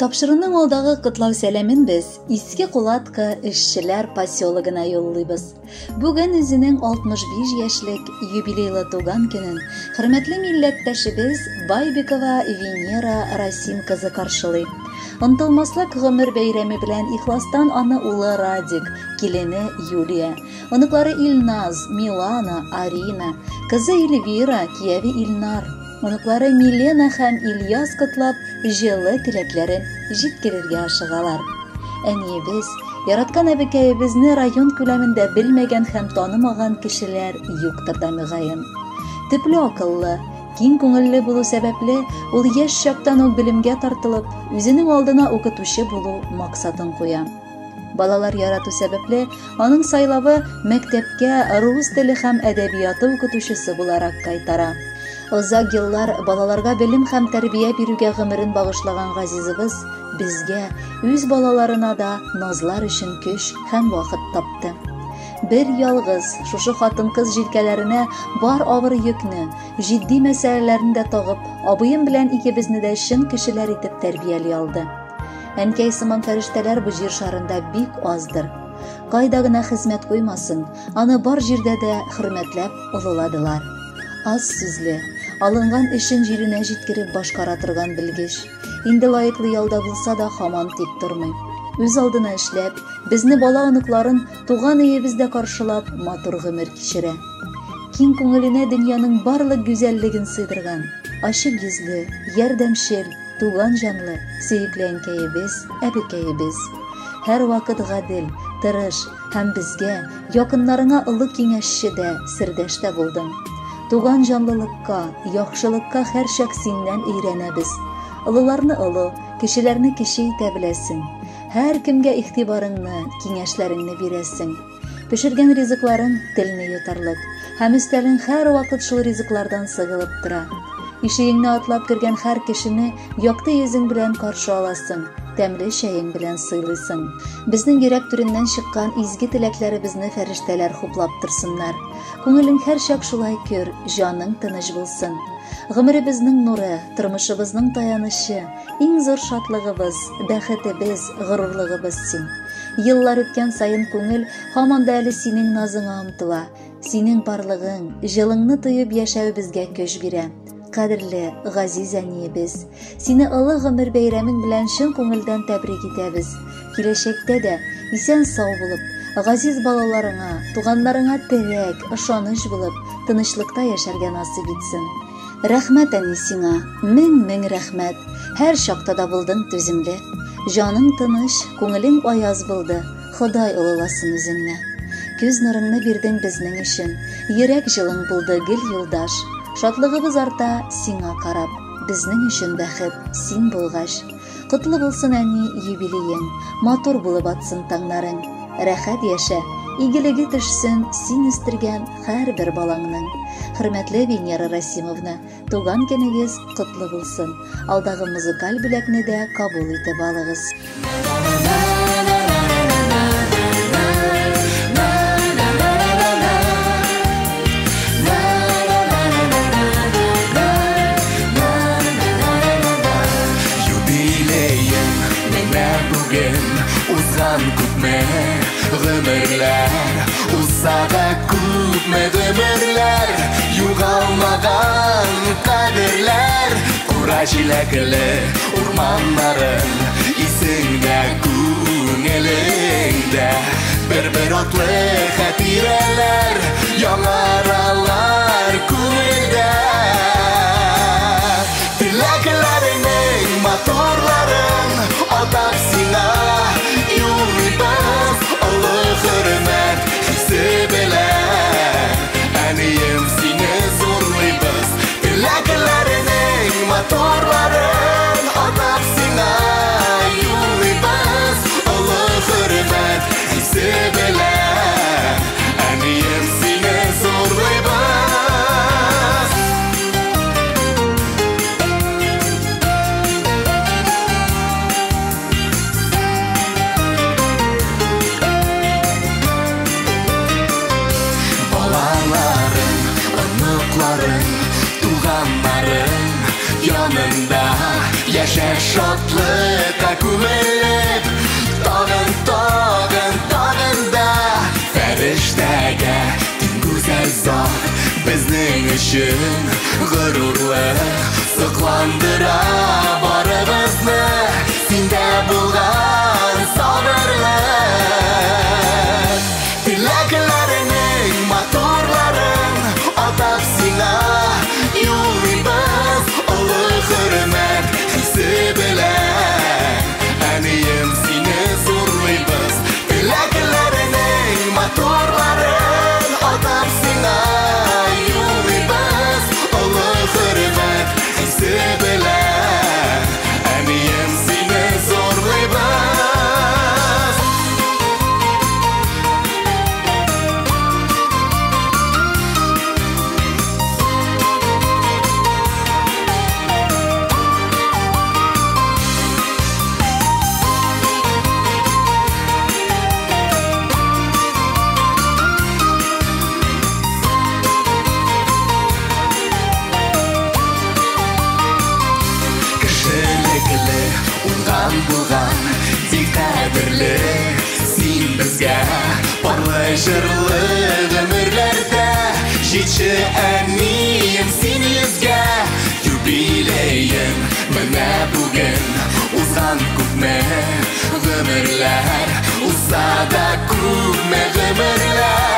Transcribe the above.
Тапшыруның алдагы котлау сәламен без Иске Кулатка эшчеләр поселогына юллыйбыз. Бүген үзенең 65 яшьлек юбилейлы туган көнен хөрмәтле милләттәшебез Байбекова Венера Расим кызы каршылый. Онтылмаслык гомер бәйрәме белән ихластан аны улы Радик, килене Юлия, оныклары Илназ, Милана, Арина, кызы Эльвира, кияве Илнар, Оныклары Милена һәм Ильяс котлап, җылы теләкләрен җиткерергә ашыгалар. Әниебез, яраткан әбекәебезне район күләмендә белмәгән һәм танымаган кешеләр юктыр да мөгаен. Төпле акыллы, киң күңелле булу сәбәпле, ул яшь чактан ук белемгә тартылып, үзенең алдына укытучы булу максатын куя. Балалар ярату сәбәпле, аның сайлавы мәктәпкә рус теле һәм әдәбияты укытучысы буларак кайтара. Озак еллар балаларга белем һәм тәрбия бирүгә гомерен багышлаган газизыбыз безгә, үз балаларына да назлар өчен көч һәм вакыт тапты. Бер ялгыз шушы хатын-кыз җилкәләренә бар авыр йөкне, җитди мәсьәләләрне дә тагып, абыем белән икебезне дә чын кешеләр итеп тәрбияли алды. Әнкәй сыман фәрештәләр бу җир шарында бик аздыр. Кайда гына хезмәт куймасын, аны бар җирдә дә хөрмәтләп олыладылар. Аз сүзле, алынган эшен җиренә җиткереп башкара торган белгеч. Инде лаеклы ялда булса да хаман тик тормый. Үз алдына эшләп, безне бала оныкларын туган өебездә каршылап, матур гомер кичерә. Киң күңеленә дөньяның барлык гүзәллеген сыйдырган, ачык йөзле, ярдәмчел, Туган җанлы, сөекле әнкәебез, әбекәебез. Һәрвакыт гадел, тырыш һәм безгә, якыннарыңа олы киңәшче дә, сердәш тә булдың. Туган җанлылыкка, яхшылыкка һәрчак синнән өйрәнәбез. Олыларны олы, кечеләрне кече итә беләсең. Һәркемгә игътибарыңны, киңәшләреңне бирәсең. Пешергән ризыкларың телне йотарлык, һәм өстәлең һәрвакыт шул ризыклардан сыгылып тора. Ишегеңне атлап кергән һәр кешене якты йөзең белән каршы аласың, тәмле чәең белән сыйлыйсың. Безнең йөрәк түреннән чыккан изге теләкләребезне фәрештәләр хуплап торсыннар. Күңелең һәрчак шулай көр, җаның тыныч булсын. Гомеребезнең нуры, тормышыбызның таянычы, иң зур шатлыгыбыз, бәхетебез, горурлыгыбыз син. Еллар үткән саен күңел һаман да әле синең назыңа омтыла. Синең барлыгың, җылыңны тоеп яшәү безгә көч бирә. Кадерле, газиз әниебез, сине олы гомер бәйрәмең белән чын күңелдән тәбрик итәбез. Киләчәктә дә исән-сау булып, газиз балаларыңа, туганнарыңа терәк, ышаныч булып, тынычлыкта яшәргә насыйп итсен. Рәхмәт, әни, сиңа, мең-мең рәхмәт. Һәр чакта да булдың түземле. Җаның тыныч, күңелең аяз булды, Ходай олыласын үзеңне. Күз нурыңны бирдең безнең өчен, йөрәк җылың булды гел юлдаш. Шатлыгыбыз арта сиңа карап, безнең өчен бәхет син булгач. Котлы булсын, әни, юбилеең, матур булып атсын таңнарың. Рәхәт яшә, игелеге төшсен син үстергән һәрбер балаңның. Хөрмәтле Венера Расимовна, туган көнегез котлы булсын. Алдагы музыкаль бүләкне дә кабул итеп алыгыз. Юбилеең менә бүген узган күпме гомерләр, узса да күпме гомерләр, югалмаган кадерләр, кура җиләкле урманнарың исеңдә, күңелеңдә, бер-бер атлы хатирәләр яңаралар күңелдә. Теләкләреңнең матурларын атап сиңа юллыйбыз, олы хөрмәт хисе белән, әнием, сине зурлыйбыз. Теләкләреңнең матурларын атап сиңа юллыйбыз, олы хөрмәт хисе белән, әнием, сине зурлыйбыз. Балаларың, оныкларың, туганнарың янында яшә шатлык Шатлыкка күмелеп, тагын, тагын, тагын да фәрештәгә тиң гүзәл зат, безнең өчен горурлык, сокландыра барыбызны синдә булган сабырлык. Теләкләреңнең матурларын атап сиңа юллыйбыз, олы хөрмәт хисе белән, әнием, сине зурлыйбыз. Теләкләреңнең матурларын атап сиңа юллыйбыз, олы хөрмәт хисе белән, әнием, сине зурлыйбыз. Кешелекле, уңган булган, бик кадерле син безгә, парлы җырлы гомерләрдә җитше, әнием, син йөзгә. Юбилеең менә бүген, узган күпме гомерләр, узса да күпме гомерләр.